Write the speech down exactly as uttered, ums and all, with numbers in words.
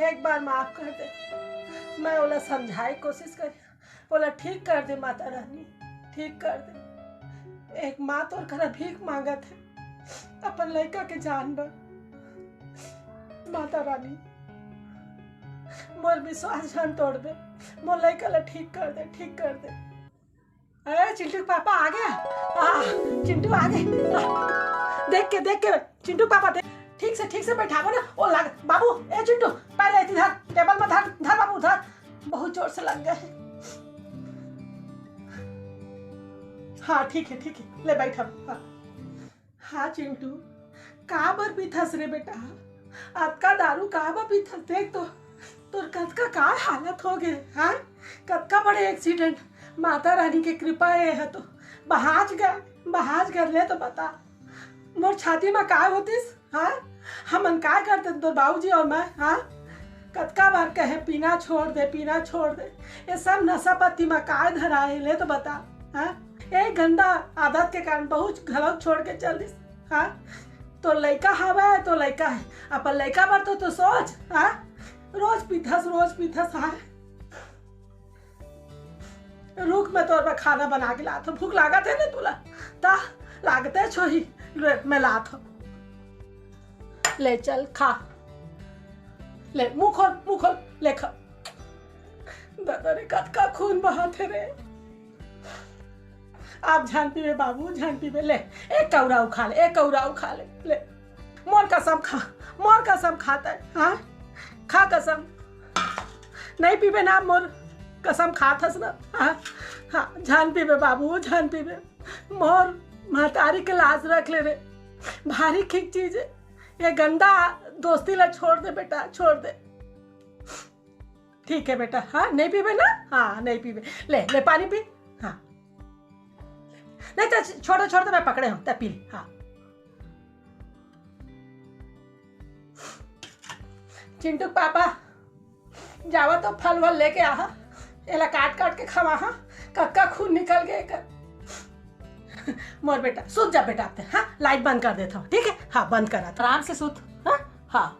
एक बार माफ कर दे, मैं ओला समझाए कोशिश करी, ओला ठीक कर दे माता रानी, ठीक कर दे। एक माँ तोर करा भीख मांगत हे अपन लइका के जान बर। माता रानी, मोर विश्वास झन तोड़बे, मोर लइका ला ठीक कर दे, ठीक कर दे। अरे चिंटू के पापा आ गया। आ, चिंटू आ गए। आ, देख के, देख के, चिंटू के पापा देख, ठीक से, ठीक से बैठाबो ना। ओ लाग, बाबू, ए चिंटू, पहले इधर टेबल में धर, धर बाबू, धर। बहुत जोर से लग गए। हाँ, ठीक है, ठीक है, ले बैठ अब। हाँ। हाँ चिंटू, का बर पीथस रे बेटा? अतका दारू का बर पीथस? देख तो, तोर कतका का हालत हो गए, हाँ? कतका बड़े एक्सीडेंट। माता रानी के कृपा हे, हे तो बाँच गए, बाँच गए। ले तो बता, मोर छाती में का होतिस, हाँ? हमन का करते तोर बाबूजी और मैं, हाँ? कतका बार कहे, पीना छोड़ दे, पीना छोड़ दे। ये सब नशा पत्ती में का धरा हे, ले तो बता, हाँ? ए गंदा आदत के कारण बहुत घलो छोड़ के चल दिस, हाँ? तोर लइका हवय, तोर लइका हे, अपन लइका बर तो, तो सोच, हाँ? रोज पीथस, रोज पीथस, हाँ? रुक, मैं तोर बर खाना बना के लात हूँ। भूख लागत हे ना तुला? ता लागते छोही, ले, मैं लात हूँ। ले चल, खा। ले, मुंह खोल, मुंह खोल, ले खा। दादा रे, कतका खून बहात हे रे। आप झन पीबे बाबू, झन पीबे। ले, एक कौरा अउ खा ले, एक कौरा अउ खा ले, ले। मोर कसम खा, मोर कसम खा तैं, हाँ? खा कसम। नहीं पीबे ना, मोर कसम खात हस ना, हाँ? हाँ, झन पीबे बाबू, झन पीबे। मोर महतारी के लाज रख ले रे, भारी ठीक चीज हे। ये गंदा दोस्ती ला छोड़ दे बेटा, छोड़ दे। ठीक है बेटा, हाँ, नहीं पीबे ना? हाँ, नहीं पीबे। ले, ले पानी पी। हाँ। नहीं तो छोड़ दे, छोड़ दे, मैं पकड़े हूँ, तैं पी ले। हाँ। चिंटू के पापा, जावा तो फल वल लेके आहा, एला काट काट के खवाहा, कतका खून निकल गए एकर। मोर बेटा, सूत जा बेटा, अब तैं, हाँ, लाइट बंद कर देत हूँ, ठीक है? हाँ, बंद करा, आराम से सूत, हाँ, हाँ।